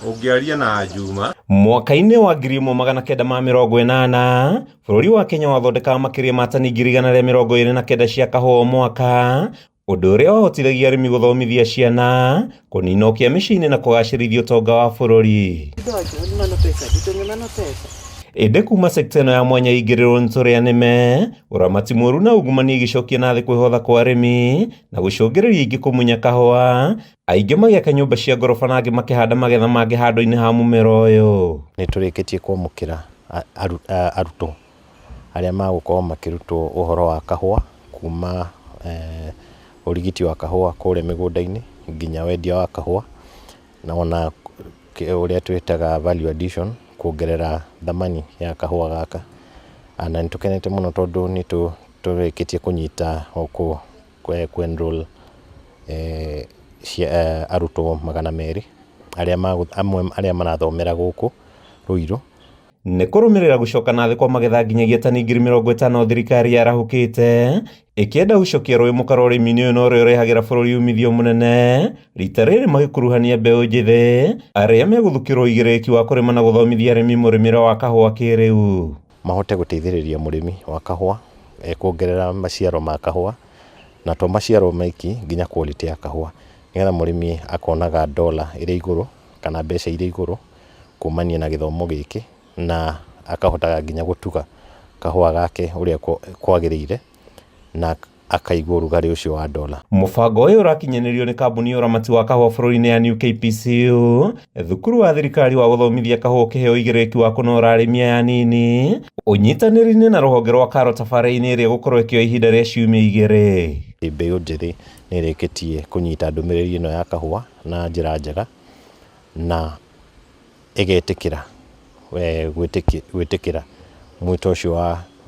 Ũngĩaria na Juma. Mwaka-inĩ wa 1980, bũrũri wa Kenya wathondekaga makĩria ma tani 129,000 cia kahũa o mwaka, ũndũ ũrĩa wahotithagia arĩmi gũthomithia ciana, kũnina ũkĩa mĩciĩ-inĩ na kũgacĩrithia ũtonga wa bũrũri. Ĩndĩ kuma sekta ĩno ya mwanya ĩingĩrĩrwo nĩ tũrĩa nĩme, ũramati mũru na ungumania igĩcokia na thĩ kwĩhotha kwa arĩmi na gũcũngĩrĩria aingĩ kũmunya kahũa, aingĩ magĩaka nyũmba cia ngoroba na angĩ makĩhanda magetha mangĩ handũ-inĩ ha mũmera ũyũ. Nĩ tũrĩkĩtie kwamũkĩra arutwo arĩa magũkorwo makĩrutwo ũhoro wa kahũa kuma ũrigiti wa kahũa kũrĩa mĩgũnda-inĩ nginya wendia wa kahũa na ona ũrĩa twĩtaga value addition kuongerera thamani ya kahũa gaka. Na nĩ tũkenete mũno tondũ nĩ tũrĩkĩtie kũnyita kũ enroll arutwo 200 arĩa amwe arĩa marathomera gũkũ Ruiru. Nĩ kũrũmĩrĩra gũcoka na thĩ kwa magetha nginyagia tani 50,000 thirikari yarahũkĩte ĩkĩenda gũcokia rũĩ mũkaro ũrĩmi-inĩ ũyũ na ũrĩa ũrehagĩra bũrũri umithio mũnene rita rĩrĩ magĩkuruhania mbeũ njĩthĩ arĩa megũthukĩrwo ũigĩrĩrĩki wa kũrĩma na gũthomithia arĩmi mũrĩmĩre wa kahũa kĩrĩu. Mahote gũteithĩrĩria mũrĩmi wa kahũa kuongerera maciaro ma kahũa na to maciaro maiki nginya quality ya kahũa nĩgetha mũrĩmi akonaga dollar ĩrĩ igũrũ kana mbeca irĩ igũrũ kumania na gĩthomo gĩkĩ na akahotaga nginya gũtuga kahũa gake ũrĩa kwagĩrĩire na akaigua ũrugarĩ ũcio wa dollar. Mũbango ũyũ ũrakinyanĩrio nĩ kambuni ya ũramati wa kahũa bũrũri-inĩ ya New KPCU, thukuru wa thirikari wa gũthomithia kahũa ũkĩheo ũigĩrĩrĩki wa kũnora arĩmi aya anini, ũnyitanĩri-inĩ na rũhonge rwa KALRO tabarĩra-inĩ ĩrĩa ĩgũkorwo ĩkĩoya ihinda rĩa ciumia 2. Mbeũ njĩthĩ nĩ ĩrĩkĩtie kũnyita ndũmĩrĩri ĩno ya kahũa na njĩra njega na ĩgetĩkĩra gwĩtĩkĩra mwĩto ũcio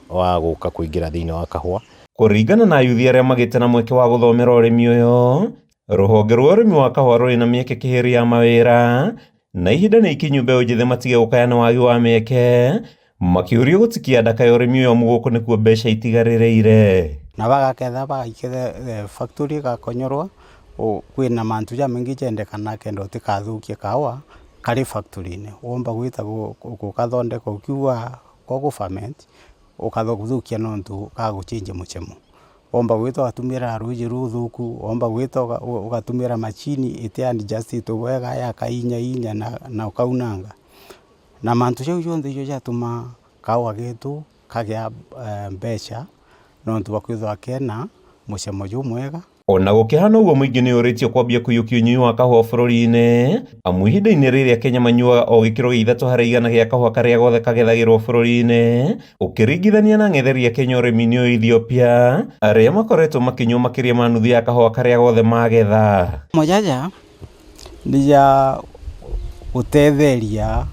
wa gũka kũingĩra thĩinĩ wa kahũa. Kũringana na ayuthi arĩa magĩte na mweke wa gũthomera ũrĩmi ũyũ, rũhonge rwa ũrĩmi wa kahũa rũrĩ na mĩeke kĩhĩri ya mawĩra na ihinda nĩ ikinyu mbeũ njĩthĩ matige gũkaya nĩ wagi wa mĩeke makĩũrio gũtikia ndaka ya ũrĩmi ũyũ amu gũkũ nĩkuo mbeca itigarĩrĩire. Na bagaketha bagaikera factory gakonyorwa kwĩna mantu jamaingĩ jendekana kenda ũtikathukie kahũa karĩ factory-inĩ womba gwĩta gũgathondeka ũkiuga gogũ ferment ũgathukia nontu gagũchenjia mũcemo. Womba gwĩta ũgatũmĩra rũĩ rũthũku, womba gwĩta ũgatũmĩra machini ĩtĩ adjust wega yakainyainya na ũkaunanga. Na mantu jau jonthe icio ciatũma kahũa getu kagĩa mbeca nontu bwa kwithirwa kena mũcemo jumwega. Ona gũkĩhana ũguo mũingĩ nĩ ũrĩtio kwambia kũiyũkia ũnyui wa kahũa bũrũri-inĩ amu ihinda-inĩ rĩrĩa Kenya manyuaga o gĩkĩro gĩa 3% gĩa kahũa karĩa gothe kagethagĩrwo bũrũri-inĩ ũkĩringithania na ang'etheri a Kenya ũrĩmi-inĩ ũyũ Ethiopia arĩa makoretwo makĩnyua makĩria ma nuthu ya kahũa karĩa gothe magetha. Mojaja nĩ ya gũtetheria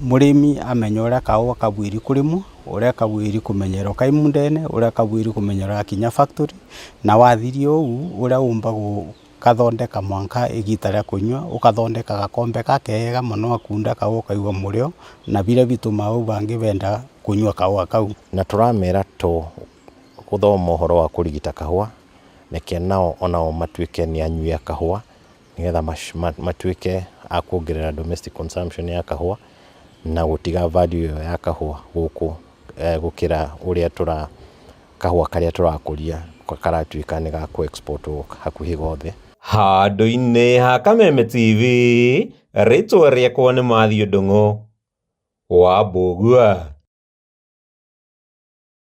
mũrĩmi amenye ũrĩa kahũa kabwĩri kũrĩmwo, ũrĩa kabwĩri kũmenyerwo kai mũndene, ũrĩa kabwĩri kũmenyerwo gakinya factory, na wathirie ũũ ũrĩa ũmba gũkathondeka mwanka igita rĩa kũnyua, ũkathondeka gakombe gakega mũno akunda kau ũkaigua mũrĩo na biria bitũmaga ũu bangĩ benda kũnyua kahũa kau. Na tũramera to gũthoma ũhoro wa kũrigita kahũa, reke nao onao matuĩke nĩ anyui a kahũa nĩgetha matuĩke a kuongerera domestic consumption ya kahũa na gũtiga value ĩyo ya kahũa gũkũ gũkĩra ũrĩa tũra kahũa karĩa tũrakũria karatuĩka nĩ ga kũ export wo hakuhĩ gothe. Handũ-inĩ ha Kameme TV, rĩtwa rĩakwa nĩ Matthew Ndung'u wa Mbũgua.